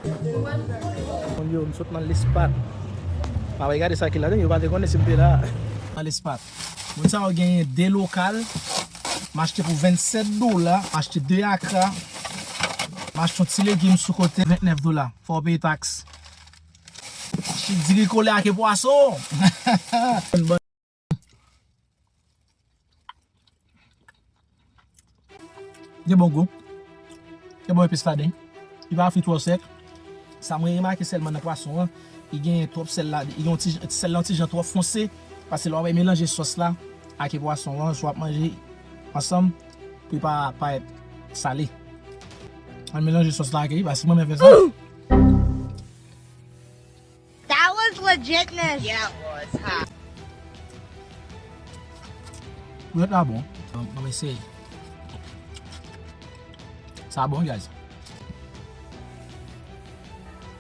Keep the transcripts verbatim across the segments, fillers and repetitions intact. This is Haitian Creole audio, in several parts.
Moun yo, m sot nan Lespat. M ap gade sa ki ladan, yo pa te konnen si m te la. Nan Lespat. Moun sa yo genyen de lokal. M achte pou vennsèt dola. M achte de akra. M achte yon ti legim sou kote, vennèf dola. Fò w peye taks. Achte diri kole ake pwason. Gen bon gou. Gen bon epis ladan. Li pa fri twò sèk. Sa mwen remake sèlman nan pwason an, li gen twòp sèl la, li gen yon ti, sèl la yon ti jan twò fonse, paske lè w ap melanje sòs la ak pwason an, swa w ap manje ansanm, pou li pa parèt sale. Ann melanje sòs la ak li, paske mwen menm fè sa. That was legitness. Yeah, it was, ha. Poulèt la bon. Bon, bon, eseye. Sa bon, guys.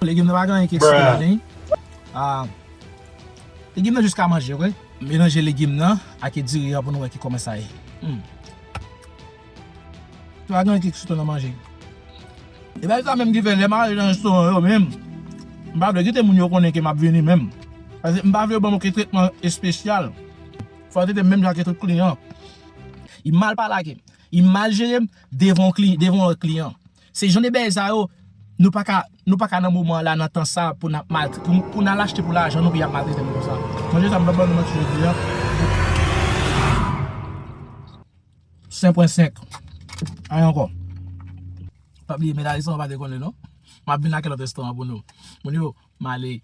Legim nan pa gen anyen ki ekstra ladan. Ah, legim nan jis ka manje, wi. Melanje legim nan ak diri an pou nou wè ki kòman sa ye. Hmm. Sa gen ki sou nan manje. E bagay sa menm ki fè lè m ale nan restoran yo menm, m pa vle kite moun yo konnen ke m ap vini menm. Paske m pa vle yo ban m okenn tretman espesyal. Fò yo trete m menm jan ak tout kliyan. Li mal pale ak m. Li mal jere m devan yon kli-, devan yon lòt kliyan. Se jan de bagay sa yo, nou pa ka, nou pa ka nan moman la, nan tan sa, pou n ap mal, pou, pou n al achte pou lajan nou, pou y ap maltrete nou konsa. Manje sa m p ap ban nou manti jodi a. Senk pwen senk. Anyen ankò. Pa bliye, medam, sa w pa te konnen, non? M ap vin ak lòt restoran pou nou. Moun yo, m ale.